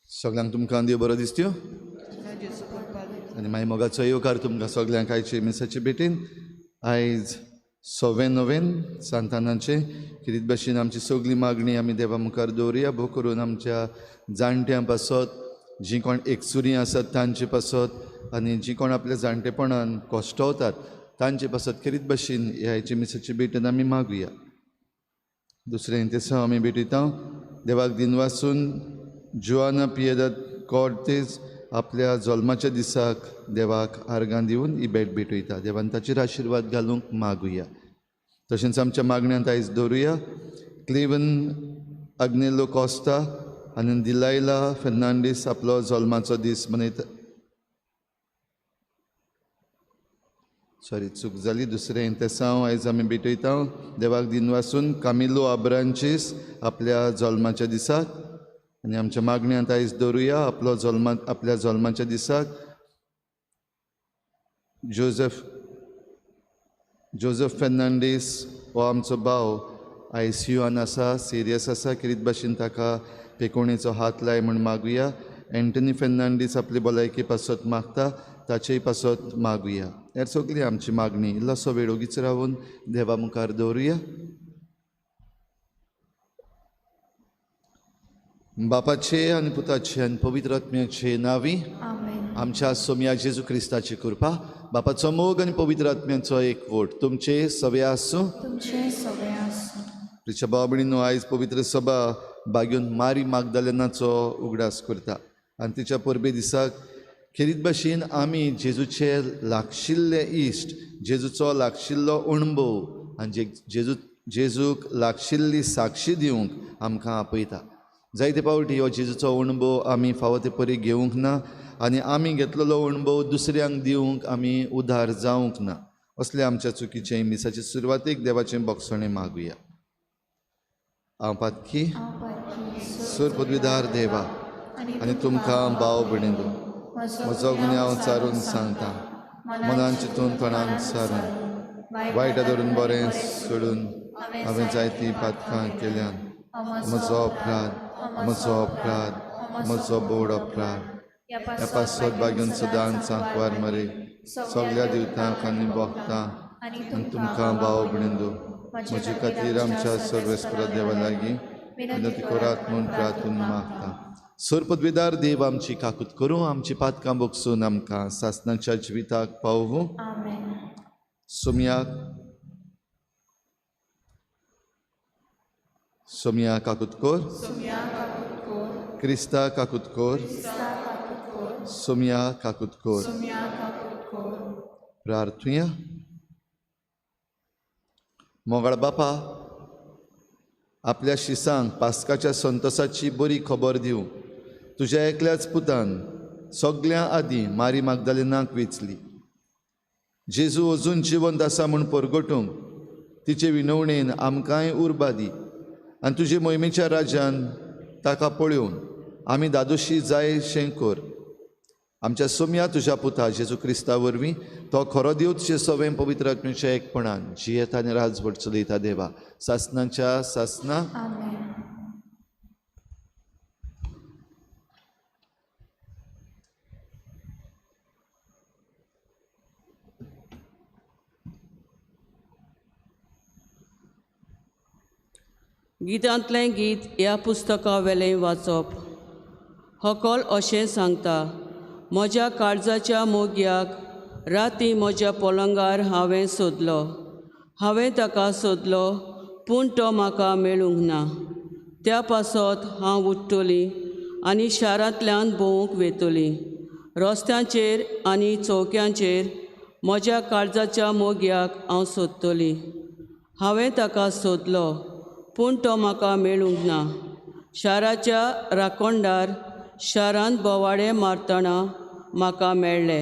सगळ्यांक तुमकां देव बरो दिसत्यो आनी मागीर मोगाचो येवकार तुमकां सगळ्यांक आयचे मिसाचे भेटीन. आयज 6 नोवेन सांतानाचे किरीत भाशेन आमची सगळी मागणी आमी देवा मुखार दवरुया. भोव करून आमच्या जाणट्यां पासत, जीं कोण एकसुरी आसात तांचे पासत आनी जीं कोण आपल्या जाणटेपणान कश्टवतात तांचे पासत खेरीत भाशेन ह्या आयचे मिसाचे भेटीन आमी मागुया. दुसरें तेसांव आमी भेटयता देवाक दिनवासून जुआना पियेदाद कॉर्तेज आपल्या जल्माच्या दिसाक देवाक आर्गां दिवन ही भेट भेटयता. देवान ताचेर आशिर्वाद घालूंक मागुया. तशेंच आमच्या मागण्यांत आयज दवरुया क्लेवन आग्नेलो कोस्ता आनी दिलायला फेर्नांडीस आपलो जल्माचो दीस मनयता. सॉरी, चूक जाली. दुसरें तेसांव आयज आमी भेटयता देवाक दिनवासून कामिलो आब्रांचीस आपल्या जल्माच्या दिसाक आनी आमच्या मागण्यांत आयज दवरुया आपलो जल्मा आपल्या जल्माच्या दिसाक जोजफ फेर्नांडीस हो आमचो भाव आयसीयून आसा, सिरियस आसा. किरीत भाशेन ताका पेकोणेचो हात लाय म्हूण मागुया. एंटनी फेर्नांडीस आपली भलायकी पासत मागता, ताचेय पासत मागुया. हेर सगळी आमची मागणी इल्लोसो वेळ ओगीच रावन देवा मुखार दवरुया. बापाचे आनी पुताचे आनी पवित्र आत्म्याचे नांवी आमच्या सोम्या जेजू क्रिस्ताची कृपा, बापाचो मोग आनी पवित्र आत्म्याचो एकवट तुमचे सगळे आसूं. प्रिच्या भाव भयणींनो, आयज पवित्र सभा बागेवन मारी मागदालेनाचो उगडास करता आनी तिच्या परबे दिसाक खेरीत भाशेन आमी जेजूचे लागशिल्ले इश्ट, जेजूचो लागशिल्लो अणभव आनी जेजूक लागशिल्ली साक्षी दिवंक आमकां आपयता. जायते फावटी हो जेजूचो अणभव आमी फावो ते परी घेवंक ना आनी आमी घेतलेलो अणभव दुसऱ्यांक दिवंक आमी उदार जावंक ना. असले आमच्या चुकीचे मिसाचे सुरवातेक देवाचें बक्षणें मागुया. हांव पातकी सूर पदवीदार देवा आनी तुमकां भाव भयणींनो म्हजो गुन्यांव सारून सांगता, मनान चिंतून तोंडान सारून वायट धरून बरें सोडून हांवें जायतीं पातकां केल्यान. म्हजो अपराध, म्हजो अपराध, म्हजो बोड अपराध. ह्या पासत बागेवन सदांच सांकवार मरे सगळ्या दिवतांक आनी भोगतां आनी तुमकां भाव भयणींनो म्हजे खातीर आमच्या सर्वेस्परा देवा लागीं विनंती करात म्हूण प्रार्थून मागता. सर पदवीदार देव आमची काकूत करूं, आमची पातकां भोगसून आमकां सासणाच्या जिविताक पावूं. सोमयाक सोमया काकूत कर, क्रिस्ता काकूत कर, सोमया काकूत कर. प्रार्थुया. मोगाळ बापा, आपल्या शिसांक पास्काच्या संतोसाची बरी खबर दिवं तुज्या एकल्याच पुतान सगळ्यां आदीं मारी मागदालेनाक वेंचली. जेजू अजून जिवंत आसा म्हूण परगटूंक तिचे विनवणेन आमकांय उर्बा दी आनी तुजे मोहिमेच्या राज्यान ताका पळोवन आमी दादोशी जाय शें कर. आमच्या सोम्या तुज्या पुता जेजू क्रिस्ता वरवीं तो खरो देव तुजे सवें पवित्र आत्म्याच्या एकपणान जियेता आनी राजवट चलयता देवा सासणाच्या सासना. गितांतलें गीत ह्या पुस्तका वेलें वाचप. होकल अशें सांगता, म्हज्या काळजाच्या मोग्याक राती म्हज्या पलंगार हांवें सोदलो, हांवें ताका सोदलो पूण तो म्हाका मेळूंक ना. त्या पासत हांव उठ्ठली आनी शारांतल्यान भोंवूंक वेतली, रस्त्यांचेर आनी चौक्यांचेर म्हज्या काळजाच्या मोग्याक हांव सोदतली. हांवें ताका सोदलो पूण तो म्हाका मेळूंक ना. शाराच्या राखणदार शारांत बोवाळे मारतना म्हाका मेळ्ळे.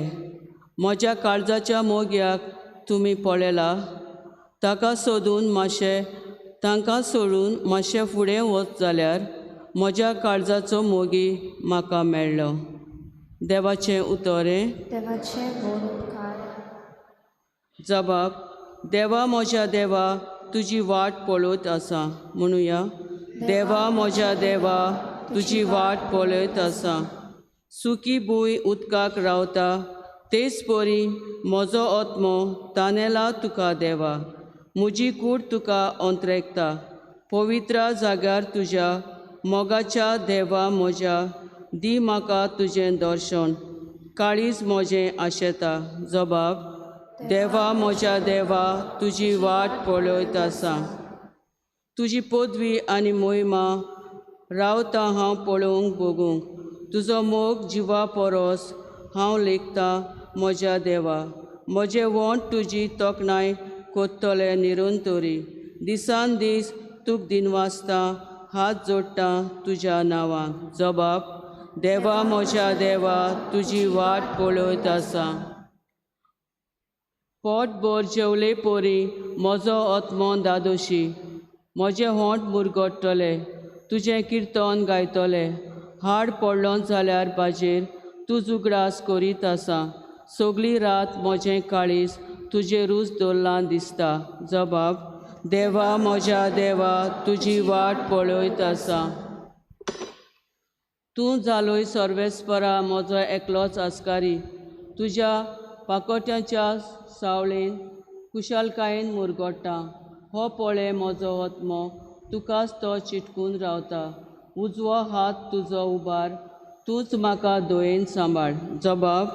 म्हज्या काळजाच्या मोग्याक तुमी पळयला? ताका सोदून मातशें तांकां सोडून मातशें फुडें वच जाल्यार म्हज्या काळजाचो मोगी म्हाका मेळ्ळो. देवाचें उतर हें. देवाचे व्हड उपकार. जबाब. देवा म्हज्या देवा, तुजी वाट पळयत आसा. म्हणुया, देवा म्हज्या देवा, तुजी वाट पळयत आसा. सुकी भूंय उदकाक रावता तेच परी म्हजो आत्मो तानेला तुका देवा. म्हजी कूड तुका अंत्रेकता. पवित्र जाग्यार तुज्या मोगाच्या देवा म्हज्या, दी म्हाका तुजें दर्शन. काळीज म्हजें आशेता. जबाब. देवा म्हज्या देवा, तुजी वाट पळयत आसा. तुजी पदवी आनी मोहिमा रावता हांव पळोवंक भोगूंक. तुजो मोग जिवा परस हांव लेखतां म्हज्या देवा. म्हजें वोंठ तुजी तोखणाय कोत्तले निरंतरी. दिसान दीस तुक दिनवासता, हात जोडटा तुज्या नांवाक. जबाब. देवा म्हज्या देवा, तुजी वाट पळयत आसा. पोटभर जेवले परी म्हजो आत्मो दादोशी. म्हजें होंठ मुरगट्टले, तुजें किर्तन गायतले. हाड पडलो जाल्यार बाजेर तूं उगडास करीत आसा. सगली रात म्हजें काळीज तुजेरूच दवरलां दिसता. जबाब. देवा म्हज्या देवा, तुजी वाट पळयत आसा. तूं जालोय सर्वेस्परा म्हजो एकलोच आस्कारी. तुज्या पाकोट्याच्या सावळेन कुशालकायेन मुरगोट्टा. हो पळय म्हजो आत्मो तुकाच तो चिटकून रावता. उजवो हात तुजो उबार, तूंच म्हाका दयेन सांबाळ. जबाब.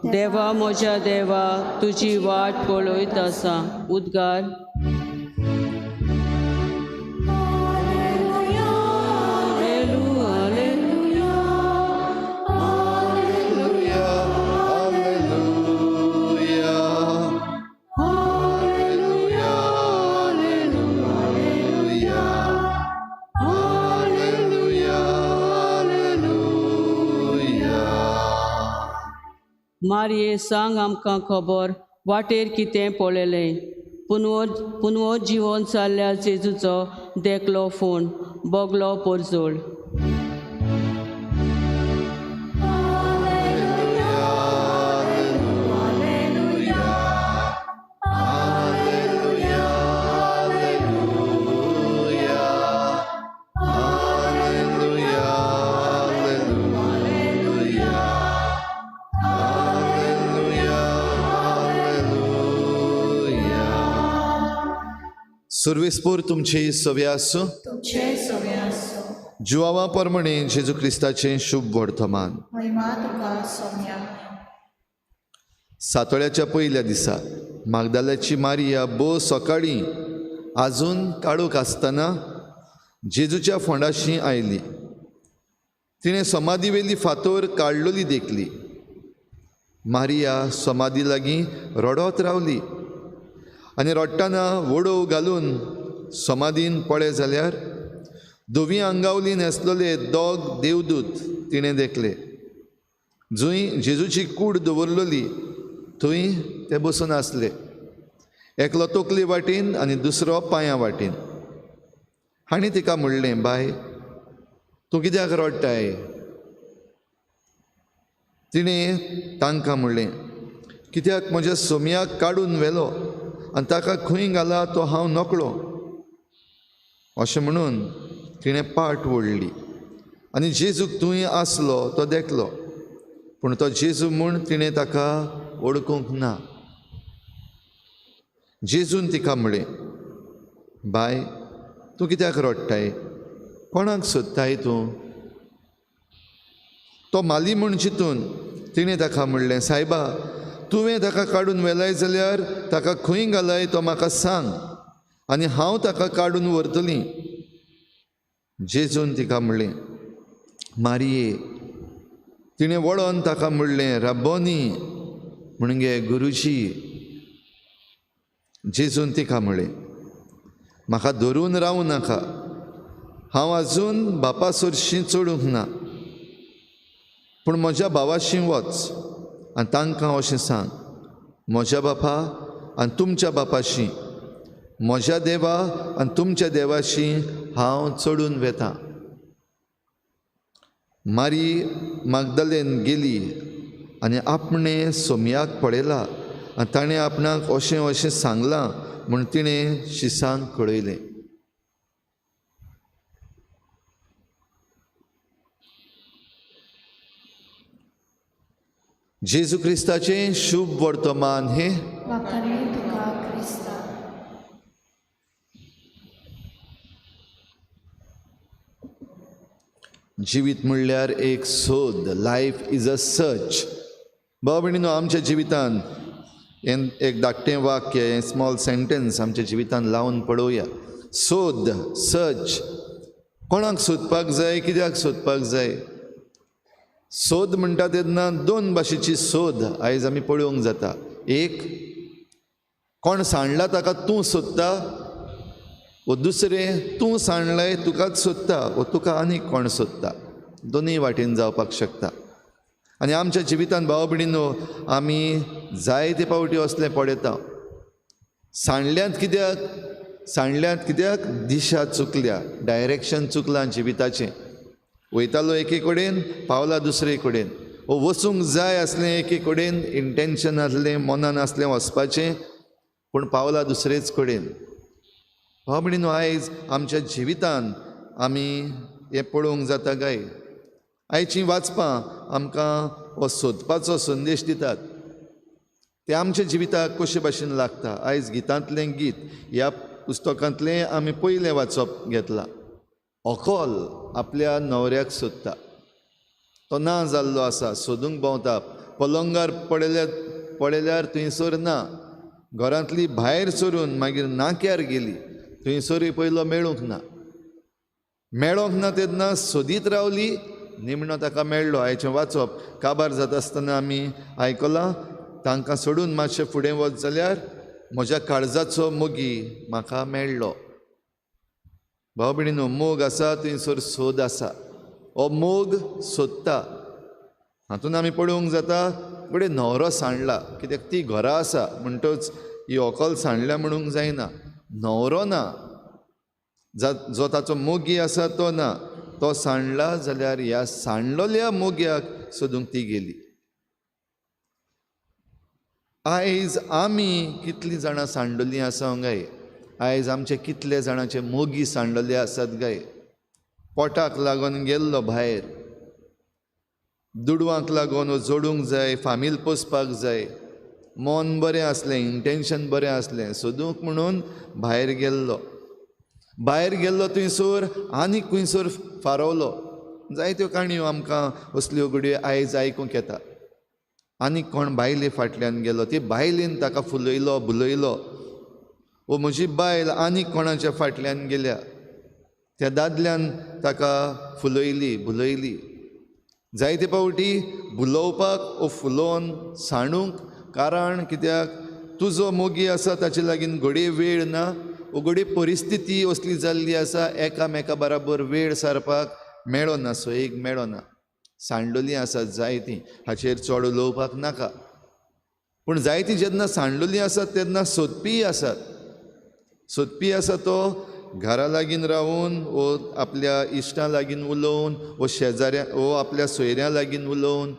देवा म्हज्या देवा, तुजी वाट पळयत आसा. उद्गार. मारये सांग आमकां खबर वाटेर कितें पळयलें. पुनवो जिवन जाल्ल्या जेजूचो देखलो फोन बोगलो पोरजोळ. सर्वेस्पोर तुमचे सवे आसूं. जुवावा परमणे जेजू क्रिस्ताचें शुभ वर्तमान. सातोळ्याच्या पयल्या दिसा मागदाल्याची मारिया बो सकाळीं आजून काळोख आसतना जेजूच्या फोंडाशी आयली. तिणें समाधी वेली फातोर काडलोली देखली. मारिया समाधी लागीं रडत रावली आनी रडटना वडोव घालून समाधीन पळय जाल्यार धवी आंगावली न्हेसलेले दोग देवदूत तिणें देखले. जंय जेजूची कूड दवरलेली थंय ते बसून आसले. एकलो तकले वाटेन आनी दुसरो पांयां वाटेन. हांणी तिका म्हणलें, बाय तूं कित्याक रडटाय? तिणें तांकां म्हणलें, कित्याक म्हज्या सोमयाक काडून व्हेलो आनी ताका खंय घाला तो हांव नकळो. अशें म्हणून तिणें पाट ओडली आनी जेजूक थंय आसलो तो देखलो, पूण तो जेजू म्हूण तिणें ताका वळखूंक ना. जेजून तिका म्हळें, बाय तूं कित्याक रडटाय? कोणाक सोदताय तूं? तो माली म्हूण चिंतून तिणें ताका म्हणलें, सायबा तुवें ताका काडून व्हेलाय जाल्यार ताका खंय घालाय तो म्हाका सांग आनी हांव ताका काडून व्हरतली. जेजून तिका म्हणलें, मारिये. तिणें वळोन ताका म्हणलें, रब्बोनी, म्हणजे गुरुजी. जेजून तिका म्हळें, म्हाका धरून रावूं नाका, हांव आजून बापा सरशीं चडूंक ना, पूण म्हज्या भावाशी वच आनी तांकां अशें सांग, म्हज्या बापा आनी तुमच्या बापाशी, म्हज्या देवा आनी तुमच्या देवाशी हांव चडून वेता. मारी मागदलेन गेली आनी आपणें सोमयाक पळयला आनी ताणें आपणाक अशें अशें सांगलां म्हूण तिणें शिसांक कळयलें. जेजू क्रिस्ताचें शुभ वर्तमान हें. जिवीत म्हणल्यार एक सोद, लायफ is a search. भाव भयणीनो, आमच्या जिवितान एक धाकटें वाक्य, हें स्मॉल सेंटेन्स आमच्या जिवितान लावन पळोवया. सोद, सर्च. कोणाक सोदपाक जाय, कित्याक सोदपाक जाय? सोद म्हणटा तेन्ना दोन भाशेची सोद आयज आमी पळोवंक जाता. एक, कोण सांडला ताका तूं सोदता, वो दुसरें, तूं सांडलाय तुकाच सोदता, वो तुका आनीक कोण सोदता. दोनूय वाटेन जावपाक शकता. आनी आमच्या जिवितान भाव भयणीनो आमी जायते पावटी असलें पळयता. सांडल्यांत कित्याक? सांडल्यांत कित्याक? दिशा चुकल्या, डायरेक्शन चुकलां जिविताचें. वयतालो एके कडेन, पावला दुसरे कडेन. वो वचूंक जाय आसलें एके कडेन, इंटेन्शन आसलें, मनान आसलें वचपाचें, पूण पावला दुसरेच कडेन. भाव भयणीनो, आयज आमच्या जिवितान आमी हें पळोवंक जाता काय? आयचीं वाचपां आमकां हो सोदपाचो संदेश दितात. ते आमच्या जिविताक कशे भाशेन लागता. आयज गितांतलें गीत ह्या पुस्तकांतलें आमी पयलें वाचप घेतलां. अकल आपल्या न्हवऱ्याक सोदता, तो ना जाल्लो आसा, सोदूंक भोंवता. पलंगार पळयल्यार थंयसर ना, घरांतली भायर सरून मागीर नाक्यार गेली, थंयसरूय पयलो मेळूंक ना. मेळोंक ना तेन्ना सोदीत रावली, निमणो ताका मेळ्ळो. आयचें वाचप काबार जाता आसतना आमी आयकलां, तांकां सोडून मातशें फुडें वच जाल्यार म्हज्या काळजाचो मोगी म्हाका मेळ्ळो. भाव भयणीनो, मोग आसा थंयसर सोद आसा. हो मोग सोदता. हातून आमी पळोवंक जाता, फुडें न्हवरो सांडला, कित्याक ती घरा आसा म्हणटच ही व्हंकल सांडल्या म्हणूंक जायना. न्हवरो ना, जो ताचो मोगी आसा तो ना, तो सांडला जाल्यार ह्या सांडलेल्या मोग्याक सोदूंक ती गेली. आयज आमी कितलीं जाणां सांडलेलीं आसा गाय? आयज आमचे कितले जाणांचे मोगी सांडलेले आसात गाय? पोटाक लागून गेल्लो भायर, दुडवांक लागून जोडूंक जाय, फामील पोसपाक जाय, मन बरें आसलें, इंटेन्शन बरें आसलें, सोदूंक म्हणून भायर गेल्लो. भायर गेल्लो थंयसर आनीक खंयसर फारवलो. जायत्यो काणयो आमकां असल्यो घडयो आयज आयकूंक येता. आनीक कोण बायले फाटल्यान गेलो, ती बायलेन ताका फुलयलो, बुलयलो. वो म्हजी बायल आनीक कोणाच्या फाटल्यान गेल्या, त्या दादल्यान ताका फुलयली, बुलयली. जायते पावटी बुलोवपाक वो फुलोवन सांडूंक कारण कित्याक तुजो मोगी आसा ताचे लागीं घडये वेळ ना, वो घडये परिस्थिती असली जाल्ली आसा, एकामेका बराबर वेळ सारपाक मेळना, सोयीक मेळना. सांडलेलीं आसात जायतीं, हाचेर चड उलोवपाक नाका. पूण जायतीं जेन्ना सांडलेलीं आसात तेन्ना सोदपीय आसात. सोदपी आसा तो घरा लागीं रावून, वो आपल्या इश्टां लागीं उलोवन, वो शेजाऱ्या, वो आपल्या सोयऱ्यां लागीं उलोवन,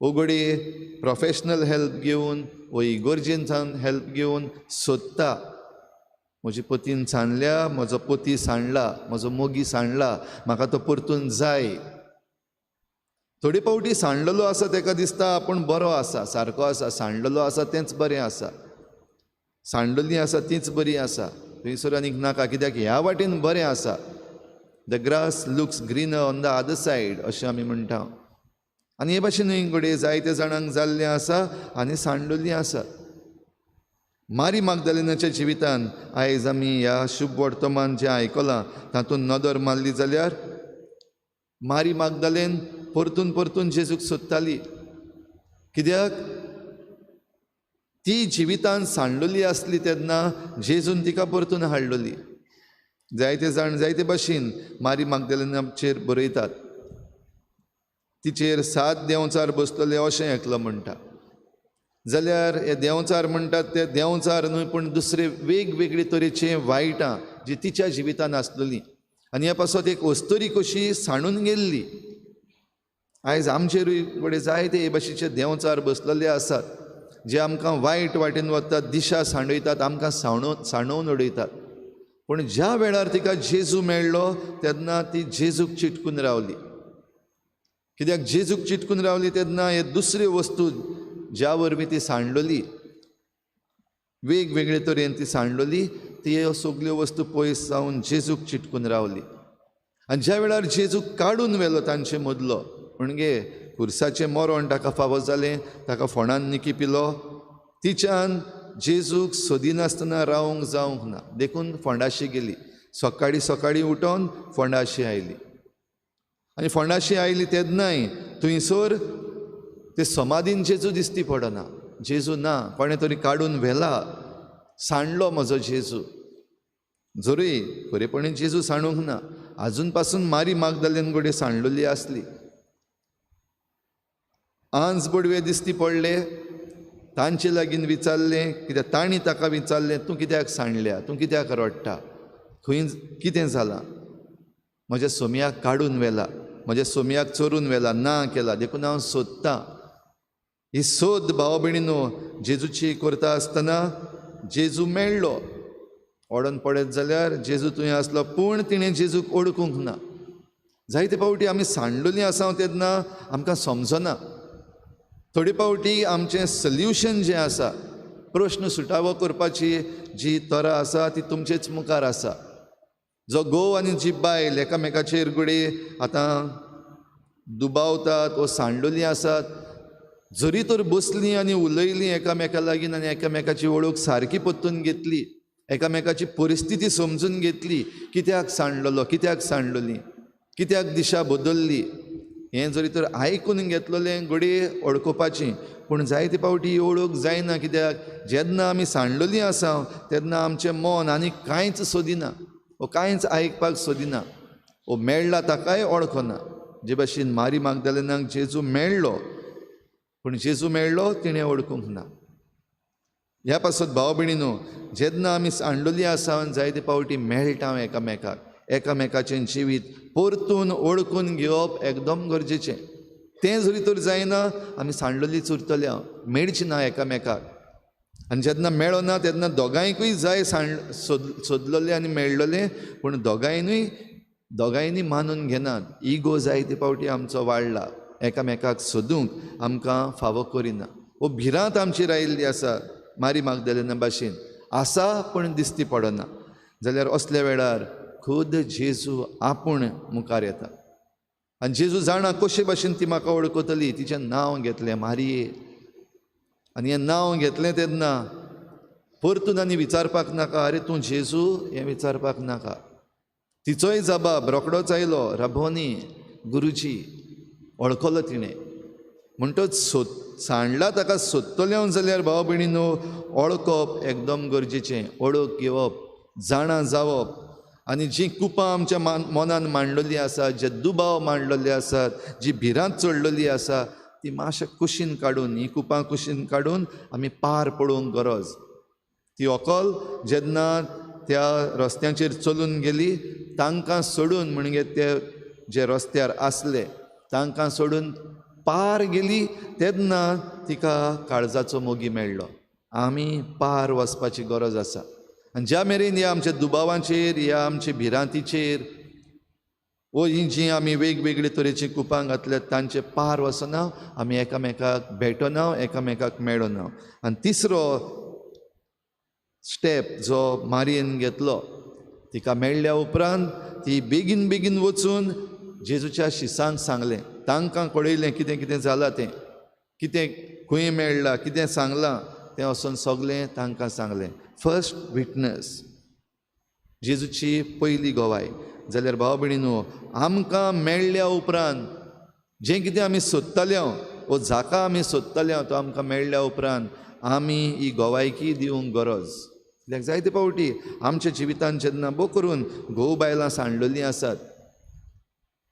वो घडये प्रोफेशनल हेल्प घेवन, वो इगोर्जेनसान हेल्प घेवन सोदता. म्हजी पतीन सांडल्या, म्हजो पती सांडला, म्हजो मोगी सांडला, म्हाका तो परतून जाय. थोडे पावटी सांडलेलो आसा ताका दिसता आपूण बरो आसा, सारको आसा, सांडलेलो आसा तेंच बरें आसा, सांडलेलीं आसा तीच बरी आसा, थंयसर आनीक नाका, कित्याक ह्या वाटेन बरें आसा. The grass looks greener on the other side अशें आमी म्हणटा. आनी हे भाशेन घडये जायते जाणांक जाल्लें आसा आनी सांडलेलीं आसात. मारी मागदालिनाच्या जिवितान आयज आमी ह्या शुभ वर्तमान जें आयकलां तातूंत नदर मारली जाल्यार मारी मागदालेन परतून परतून जेजूक सोदताली. कित्याक ती जिवितान सांडलेली आसली तेन्ना जेजून तिका परतून हाडलेली. जायते जाण जायते भाशेन मारी मागदालेनाचेर बरयतात, तिचेर 7 देंवचार बसतले अशें एकलो म्हणटा, जाल्यार हे देंवचार म्हणटात ते देंवचार न्हय पूण दुसरे वेगवेगळे तरेचे वायटां जी तिच्या जिवितान आसलेली आनी ह्या पासत एक अस्तुरी कशी सांडून गेल्ली. आयज आमचेरूय कडेन जायते हे भाशेचे देंवचार बसलेले आसात जे आमकां वायट वाटेन वतात, दिशा सांडयतात, आमकां सांडोवन उडयतात. पूण ज्या वेळार तिका जेजू मेळ्ळो तेन्ना ती जेजूक चिटकून रावली. कित्याक जेजूक चिटकून रावली तेन्ना हे दुसरे वस्तू ज्या वरवीं ती सांडलेली, वेगवेगळे तरेन ती सांडलेली, ती ह्यो सगल्यो वस्तू पयस जावन जेजूक चिटकून रावली. आनी ज्या वेळार जेजूक काडून व्हेलो तांचे मदलो, म्हणजे खुर्साचें मरण ताका फावो जालें, ताका फोंडान निकी पिलो, तिच्यान जेजूक सोदिनासतना रावंक जावंक ना, देखून फोंडाशी गेली. सकाळीं सकाळीं उठोन फोंडाशी आयली आनी फोंडाशी आयली तेन्नाय थंयसर ते समाधीन जेजू दिसती पडना, जेजू ना, कोणें तरी काडून व्हेला, सांडलो म्हजो जेजू. जरूय खरेपणी जेजू सांडूंक ना, आजून पासून मारी मागदालेन कडेन सांडलेली आसली. आंज बडवे दिसती पडले, तांचे लागीं विचारलें, कित्याक तांणी ताका विचारलें, तूं कित्याक सांडल्या, तूं कित्याक रडटा, खंय कितें जालां, म्हज्या सोमयाक काडून व्हेला, म्हज्या सोमयाक चोरून व्हेला, ना केला, देखून हांव सोदतां. ही सोद भाव भयणीनो जेजूची करता आसतना जेजू मेळ्ळो. ओडून पडत जाल्यार जेजू थंय आसलो, पूण तिणें जेजूक ओळखूंक ना. जायते फावटी आमी सांडलेलीं आसा तेन्ना आमकां समजना. थोडे फावटी आमचें सोल्युशन जें आसा, प्रश्न सुटावो करपाची जी तरा आसा ती तुमचेच मुखार आसा. जो घोव आनी जी बायल एकामेकाचेर घडये आतां दुबावतात वो सांडलेलीं आसात, जरी तर बसलीं आनी उलयलीं एकामेका लागीं आनी एकामेकाची वळख सारकी परतून घेतली, एकामेकाची परिस्थिती समजून घेतली, कित्याक सांडलेलो, कित्याक सांडलेली, कित्याक दिशा बदल्ली, हें जरी तर आयकून घेतलेलें घडये वळखुपाचें. पूण जायते फावटी ही वळख जायना, कित्याक जेन्ना आमी सांडलेलीं आसा तेन्ना आमचें मन आनी कांयच सोदिना, वो कांयच आयकपाक सोदिना, वो मेळ्ळा ताकाय वळखना. जे भाशेन मारी मागदालेनाक जेजू मेळ्ळो, पूण जेजू मेळ्ळो तिणें वळखूंक ना. ह्या पासत भाव भयणीनो, जेन्ना आमी सांडलेलीं आसा जायते फावटी मेळटा एकामेकाक, एकामेकाचें जिवीत परतून वळखून घेवप एकदम गरजेचें. तें जरी तर जायना आमी सांडलेलीच उरतले, मेळची ना एकामेकाक. आनी जेन्ना मेळना तेन्ना दोगांयकूय जाय सोदलेलें आनी मेळलेलें, पूण दोगांयनी मानून घेनात. इगो जायते फावटी आमचो वाडला, एकामेकाक सोदूंक आमकां फावो करिना. वो भिरांत आमचेर आयिल्ली आसा मारी मागदालेना भाशेन आसा, पूण दिसती पडना. जाल्यार असल्या वेळार खुद जेजू आपूण मुखार येता आनी जेजू जाणा कशे भाशेन ती म्हाका वळखतली. तिचें नांव घेतलें मारिये, आनी हें नांव घेतलें तेन्ना परतून आनी विचारपाक नाका, अरे तूं जेजू हें विचारपाक नाका. तिचोय जबाब रोखडोच आयलो, रबोनी, गुरुजी. वळखलो तिणें. म्हणटच सांडला ताका सोदतलें जाल्यार भाव भयणीनो वळखप एकदम गरजेचें. वळख घेवप, जाणा जावप, आनी जीं कुपां आमच्या मनान मांडलेलीं आसा, जे दुबाव मांडलेले आसात, जी भिरांत चडलेली आसा, ती मातशें कुशीन काडून, ही कुपां कुशीन काडून आमी पार पडोवंक गरज. ती व्हंकल जेन्ना त्या रस्त्यांचेर चलून गेली, तांकां सोडून, म्हणजे ते जे रस्त्यार आसले तांकां सोडून पार गेली, तेन्ना तिका काळजाचो मोगी मेळ्ळो. आमी पार वचपाची गरज आसा. आनी ज्या मेरेन ह्या आमच्या दुबावांचेर, ह्या आमच्या भिरांतीचेर, वो ही जी आमी वेगवेगळे तरेची कुपां घातल्यात तांचे पार वचना, आमी एकामेकाक भेटना, एकामेकाक मेळना. आनी तिसरो स्टेप जो मारियेन घेतलो, तिका मेळ्ळ्या उपरांत ती बेगीन बेगीन वचून जेजूच्या शिसांक सांगलें, तांकां कळयलें कितें कितें जालां तें, कितें खंय मेळ्ळां, कितें सांगलां तें वचून सगळें तांकां सांगलें. फर्स्ट विटनस, जेजूची पयली गवाय. जाल्यार भाव भयणीनो, आमकां मेळ्ळ्या उपरांत जें कितें आमी सोदताले वो जाका आमी सोदताले तो आमकां मेळ्ळ्या उपरांत आमी ही गोवायकी दिवंक गरज. कित्याक जायते फावटी आमच्या जिवितांत जेन्ना बो करून घोव बायलां सांडलेलीं आसात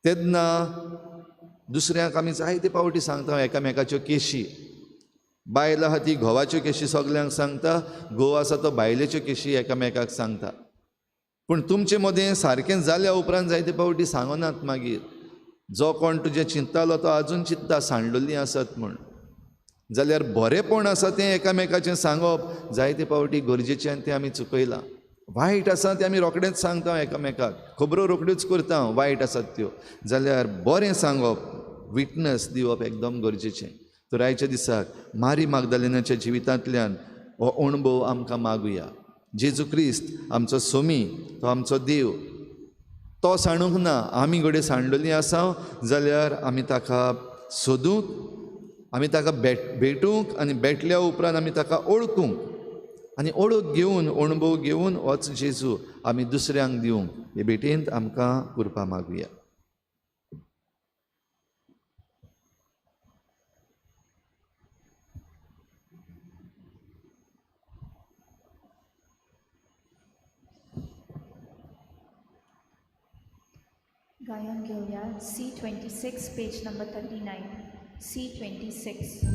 तेन्ना दुसऱ्यांक आमी जायते फावटी सांगता एकामेकाच्यो केशी. बायल आहा ती घोवाच्यो केशी सगल्यांक सांगता, घोव आसा तो बायलेच्यो केशी एकामेकाक सांगता. पूण तुमचे मदें सारकें जाल्या उपरांत जायते फावटी सांगनात. मागीर जो कोण तुजें चिंततालो तो आजून चिंतता सांडलेलीं आसात म्हूण. जाल्यार बरेंपण आसा तें एकामेकाचें सांगप जायते फावटी गरजेचें आनी तें आमी चुकयलां. वायट आसा तें आमी रोखडेंच सांगता एकामेकाक, खबरो रोखड्योच करता वायट आसात त्यो. जाल्यार बरें सांगप, विटनस दिवप एकदम गरजेचें. तर आयच्या दिसाक मारी मागदालिनाच्या जिवितांतल्यान हो अणभव आमकां मागुया. जेजू क्रिस्त आमचो सोमी, तो आमचो देव, तो सांडूंक ना. आमी घडये सांडलेलीं आसा जाल्यार आमी ताका सोदूंक, आमी ताका भेटूंक आनी भेटल्या उपरांत आमी ताका ओळखूंक आनी ओळख घेवन, अणभव घेवन होच जेजू आमी दुसऱ्यांक दिवंक हे भेटेंत आमकां कृपा मागुया. गायन घेऊया C26 page number 39. C26.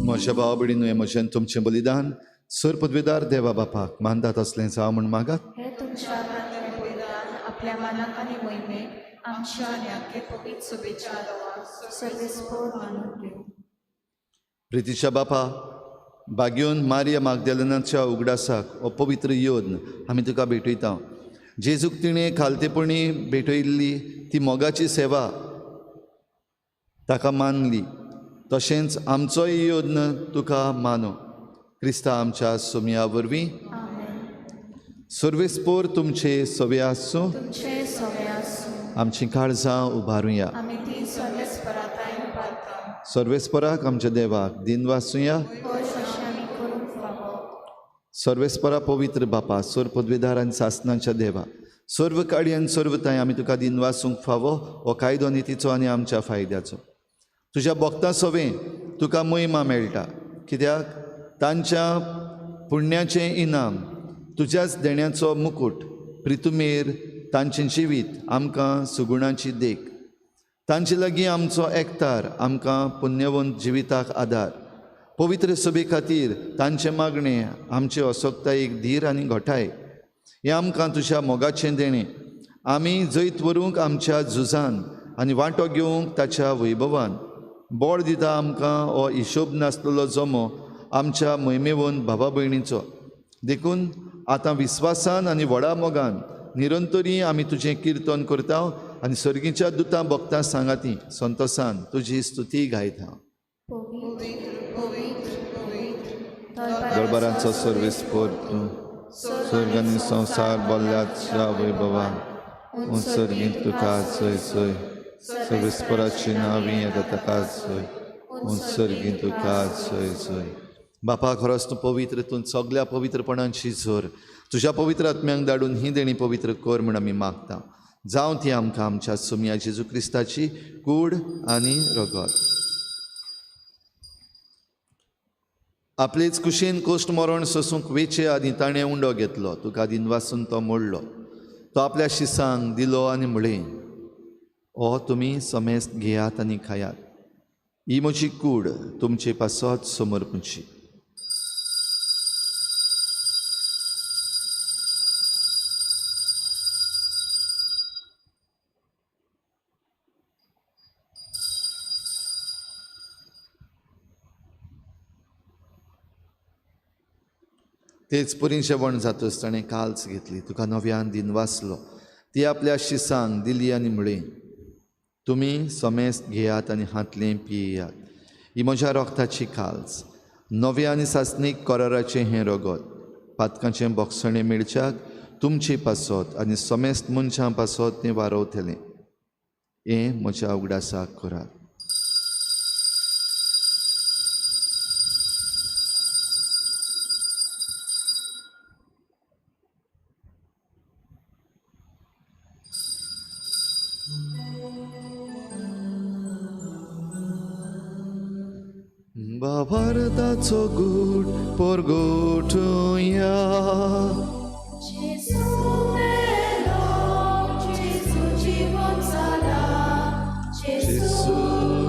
म्हज्या भाव भयणींनो, हें म्हजें तुमचें बलिदान सर पदवेदार देवा बापाक मानतात असलें जावं म्हूण मागात. हे तुमच्या हातांतलें बलिदान आपल्या मानाक आनी महिमेक आमच्या आनी आख्खे पवित्र सभेच्या सर्वेस्पोर मानून घेवं. प्रितीच्या बापा, बागयोन मारिया मागदेलनाच्या उगडासाक हो पवित्र योद्न आमी तुका भेटयता. जेजूक तिणें खालतेपणी भेटयल्ली ती मोगाची सेवा ताका मानली, तशेंच आमचोय योद्न तुका मानो. क्रिस्ता आमच्या सोमया वरवीं. सर्वेस्पोर तुमचे सवे आसूं. आमची काळजां उबारुया. सर्वेस्पराक आमच्या देवाक दिन वासुया. सर्वेस्परा पवित्र बापा, सर्व पदवेदार आनी सासनाच्या देवा, सर्व काळी आनी सर्व तांय आमी तुका दिन वासूंक फावो हो कायदो नितीचो आनी आमच्या फायद्याचो. तुज्या भक्तां सवें तुका महिमा मेळटा, कित्याक तांच्या पुण्याचें इनाम तुज्याच देण्याचो मुकूट प्रितुमेर तांचें जिवीत आमकां सुगुणाची देख. तांचे लागीं आमचो एकतार आमकां पुण्यवंत जिविताक आदार. पवित्र सभे खातीर तांचें मागणें आमचे असक्तायेक धीर आनी घटाय. हें आमकां तुज्या मोगाचें देणें. आमी जैत व्हरूंक आमच्या झुजान आनी वांटो घेवंक ताच्या वैभवान बळ दिता आमकां हो हिशोब नासलेलो जमो आमच्या महिमेवन भावा भयणीचो. देखून आतां विस्वासान आनी व्हडा मोगान निरंतरी आमी तुजें किर्तन करता आनी सर्गीच्या दुतां भक्तां सांगाती संतोसान तुजी स्तुती गायता. दरबारांचो सर्वेस्पोर तूं स्वर्ग आनी संवसार बोल्ल्याच्या वैभवान उंच तुका जय जय. सर्वेस्पराची नांवी येता ताका जय, उंच तुका जय जय. बापा, खरोच तूं पवित्र, तूं सगल्या पवित्रपणांची झर. तुज्या पवित्र आत्म्यांक धाडून ही देणी पवित्र कर म्हूण आमी मागता. जावं ती आमकां आमच्या सोमया जेजू क्रिस्ताची कूड आनी रगत. आपलेच कुशीन कोश्ट मरण सोसूंक वेचे आदीं ताणें उंडो घेतलो, तुका दिनवासून तो मोडलो, तो आपल्या शिसांक दिलो आनी म्हळें, हो तुमी समेस्त घेयात आनी खायात. ही म्हजी कूड तुमचे पासत समर्पणची. तेच परीं जेवण जातच ताणें काल्स घेतली, तुका नव्यान दिन वाचलो, ती आपल्या शिसांक दिली आनी म्हळें, तुमी समेस्त घेयात आनी हांतलें पियेयात. ही म्हज्या रोगताची काल्स, नव्या आनी सासणीक कराराचें हें रगत, पातकांचें बोगसणें मेळच्याक तुमचे पासत आनी समेस्त मनशां पासत तें वारवतलें. हें म्हज्या उगडासाक करात. भारताचो गूट परगोटुया, जेजू मेलो, जेजू जिवन जाला, जेजू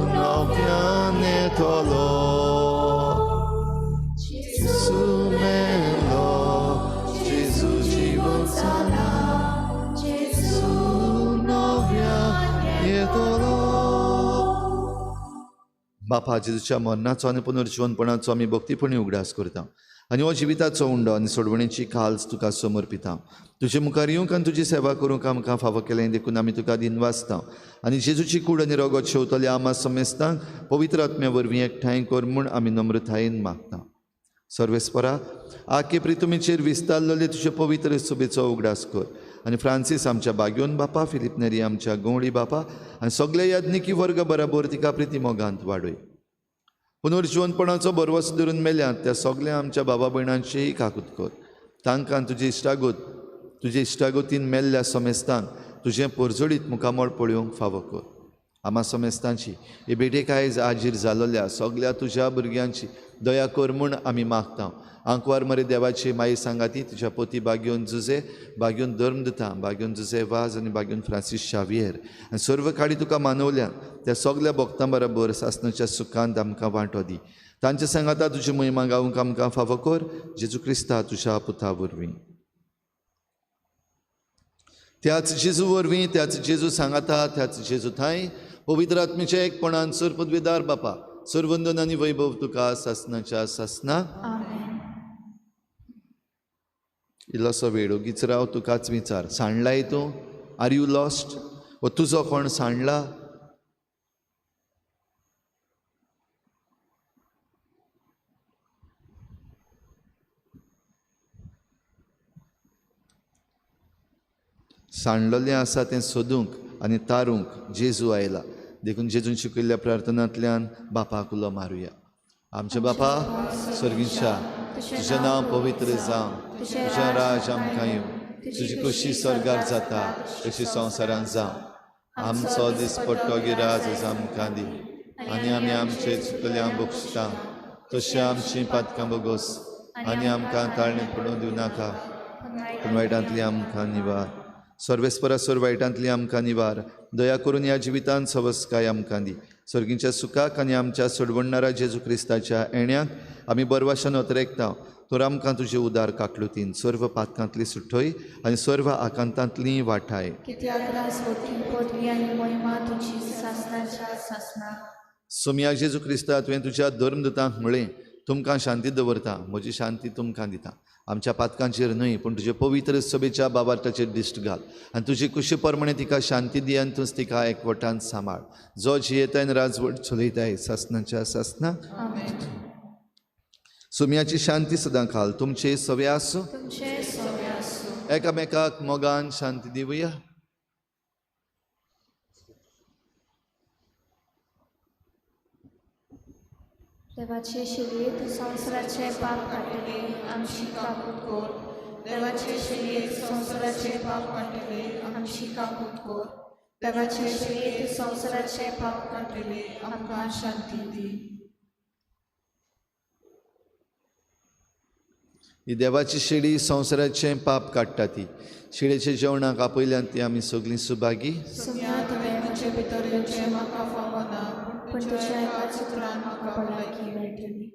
नव्यान येतलो. जेजू मेलो, जेजू जिवन जाला, जेजू नव्यान येतलो. बापा, जेजूच्या मरणाचो आनी पुनर्जिवनपणाचो आमी भक्तीपणी उगडास करता आनी हो जिविताचो उंडो आनी सोडवणेची काल्स तुका समर्पिता. तुजे मुखार येवंक आनी तुजी सेवा करूंक आमकां फावो केलें देखून आमी तुका दिनवासता आनी जेजूची कूड आनी रगत शेवतल्या आमा समेस्तांक पवित्र आत्म्या वरवीं एकठांय कर म्हूण आमी नम्रतायेन मागता. सर्वेस्परा, आके प्रितुमीचेर विस्तारलेले तुजे पवित्र सुबेचो उगडास कर आनी फ्रांसीस आमच्या बाग्योन बापा, फिलीप नेरी आमच्या गवळी बापा आनी सगळे याज्ञिकी वर्ग बराबर तिका प्रिती मोगांत वाडय. पुनर्जिवनपणाचो भरवस धरून मेल्यात त्या सगळ्या आमच्या बाबा भयणांचीय काकूत कर. तांकां तुजे इश्टागतीन मेल्ल्या समेस्तांक तुजें परजळीत मुखामळ पळोवंक फावो कर. आमा समेस्तांची हे भेटेक आयज आजीर जालोल्या सगळ्या तुज्या भुरग्यांची दया कर म्हूण आमी मागता. आंकवार मरे देवाची माई सांगाती तुज्या पोती बाग्योन जुजे, बाग्योन धर्मदुता, बाग्योन जुजे वाज आनी बाग्योन फ्रांसीस शावियर आनी सर्व काडी तुका मानवल्या त्या सगळ्या भक्तां बराबर सासणाच्या सुखांत आमकां वांटो दी. तांच्या सांगाता तुजी महिमा गावंक आमकां फावो कर, जेजू क्रिस्ता तुज्या पुता वरवीं. त्याच जेजू वरवीं, त्याच जेजू सांगाता, त्याच जेजू थांय पवित्र आत्मेच्या एकपणान सर पदवीदार बापा, सर्वंदन आनी वैभव तुका सासणाच्या सासना. इल्लोसो वेळ ओगीच राव, तुकाच विचार, सांडलाय तूं? Are you lost? वो तुजो कोण सांडला? सांडलेलें आसा तें सोदूंक आनी तारूंक जेजू आयला. देखून जेजून शिकयल्ल्या प्रार्थनांतल्यान बापाक उलो मारुया. आमचे बापा स्वर्गींच्या, तुजें नांव पवित्र जावं, तुजें राज आमकां येवं, तुजी खोशी स्वर्गार जाता तशी संवसारांत जावं. आमचो दिसपट्टो गिराज आमकां दी आनी आमी आमचे चुकल्या बक्षता तशें आमची पातकां बोगोस आनी आमकां ताळणे पडून दिवं नाका, पूण वायटांतली आमकां निवार. सर्वेस्परा सर्व वायटांतली आमकां निवार. दया करून ह्या जिवितांत सवस्काय आमकां दी. सर्गींच्या सुखाक आनी आमच्या सोडवणणारा जेजू क्रिस्ताच्या येण्याक आमी बरवाशान अतरेकता. तर आमकां तुजे उदार काकलुतीन सर्व पातकांतली सुठय आनी सर्व आकांतांतली वाठाय. सोमया जेजू क्रिस्ता, तुवें तुज्या धर्मदुतांक म्हळें, तुमकां शांती दवरता, म्हजी शांती तुमकां दिता. आमच्या पातकांचेर न्हय पूण तुजे पवित्र सभेच्या बाबार्थाचेर दिश्ट घाल आनी तुजी कुशी प्रमाणे तिका शांती दी आनी तूंच तिका एकवटान सांबाळ, जो जियेताय आनी राजवट चलयताय सासणाच्या सासना. सोम्याची शांती सदां खाल तुमचे सवे आसूं. एकामेकाक मोगान शांती दिवया. देवाचे शिलये तूं संवसाराचे पाप काडटले, आमची काकूत कर. देवाचे शिलये तूं संवसाराचे पाप काडटले, आमची काकूत कर. देवाचे शिलये तूं संवसाराचे पाप काडटले, आमकां शांती दी. ही देवाची शेळी संवसाराचें पाप काडटा. ती शेळयेच्या जेवणाक आपयल्यान ती आमी सगळीं सुभागी. सोम्या, तुवें म्हजे भितर येवचें म्हाका फावना, पूण पूण तुज्या एकाच उतरान म्हाका भलायकी मेळटली.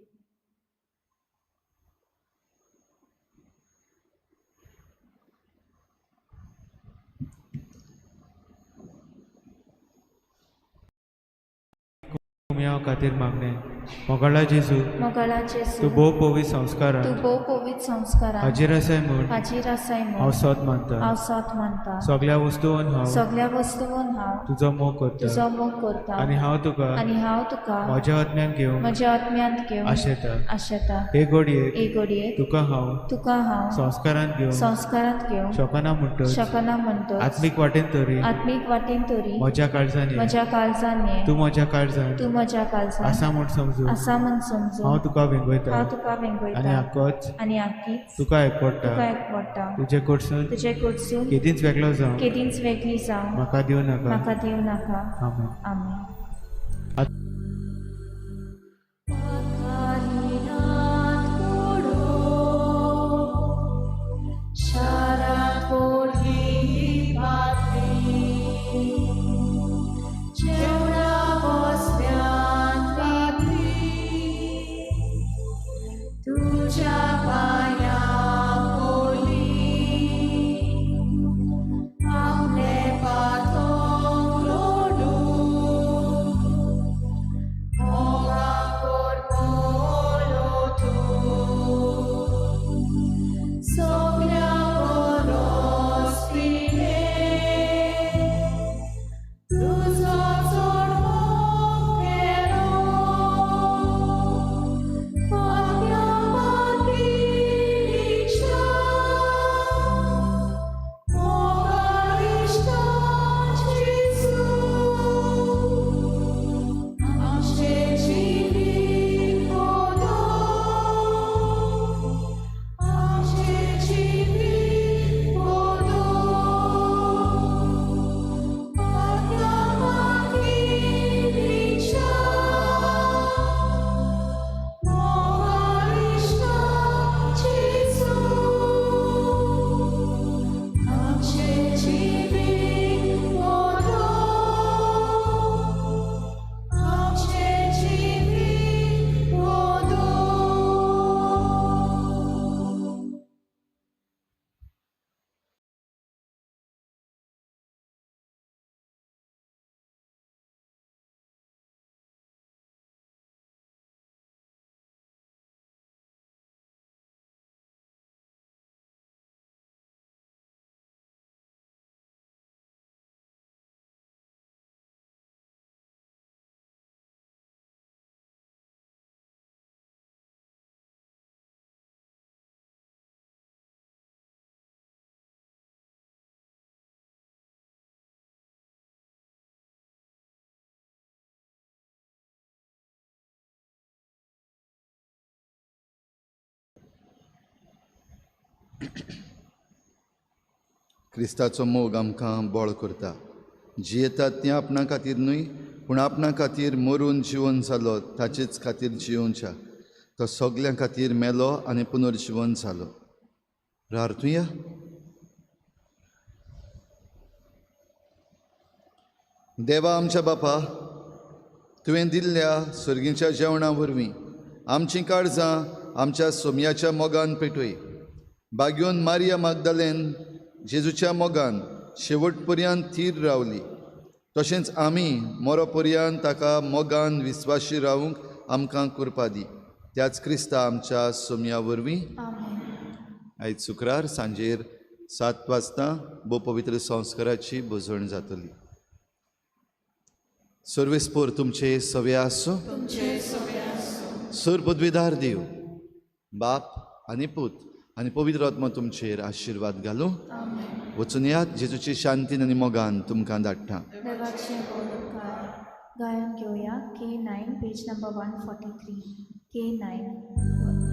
कुमयाव खातीर मागणें. मोगाळा जेजू, मोगाळा जेजू, तूं भोव पवित्र संस्कारान तूं भोव पवित्र संस्कारान हाजीर आसाय म्हूण हाजीर आसाय म्हूण हांव सोद मानता. हांव सोद मानता. सगळ्या वस्तून हांव सगळ्या वस्तून हांव तुजो मोग करता तुजो मोग करता आनी हांव तुका आनी हांव तुका म्हज्या आत्म्यान घेवन म्हज्या आत्म्यांत घेवन आशेता. आशेता. हे घडयेक हे घडयेक तुका हांव तुका हांव संस्कारान घेवन संस्कारांत घेवन शकना म्हणटच शकना म्हणटच आत्मीक वाटेन तरी आत्मीक वाटेन तरी म्हज्या काळजान ये. म्हज्या काळजान ये. तूं म्हज्या काळजान तूं म्हज्या काळजान आसा म्हूण समजून आसा म्हूण समजून हांव तुका वेंगयता हांव तुका आनी वेंगयता आकोच आनी आकीच तुका एकवडटा. तुका एकवडटा. तुजे कडसून तुजे कडसून केदींच वेगळो जावं केदींच वेगळी जावं म्हाका दिवं नाका. म्हाका दिवं नाका. आमेन. आमेन. क्रिस्ताचो मोग आमकां बळ करता. जियेतात तें आपणा खातीर न्हय, पूण आपणा खातीर मरून जिवन जालो ताचेच खातीर जियोवच्या. तो सगल्यां खातीर मेलो आनी पुनर्जिवन जालो. प्रार्थुया. देवा आमच्या बापा, तुवें दिल्ल्या सर्गीच्या जेवणा वरवीं आमचीं काळजां आमच्या सोमयाच्या मोगान पेटय. बाग्योन मारिया मागदालेन जेजूच्या मोगान शेवट पर्यंत थीर रावली, तशेंच आमी मरो पर्यंत ताका मोगान विस्वाशी रावूंक आमकां कृपा दी. त्याच क्रिस्ता आमच्या सोमया वरवीं. आयज शुक्रार सांजेर 7 वाजता भोव पवित्र संस्काराची भोजवण जातली. सर्वेस्पोर तुमचे सवे आसूं. सर पदवीदार देव बाप आनी पूत आनी पवित्र आत्मा तुमचेर आशिर्वाद घालूं. वचून यात जेजूची शांतीन आनी मोगान तुमकां धाडटा. गायन घेवया K9 page number 143 K9.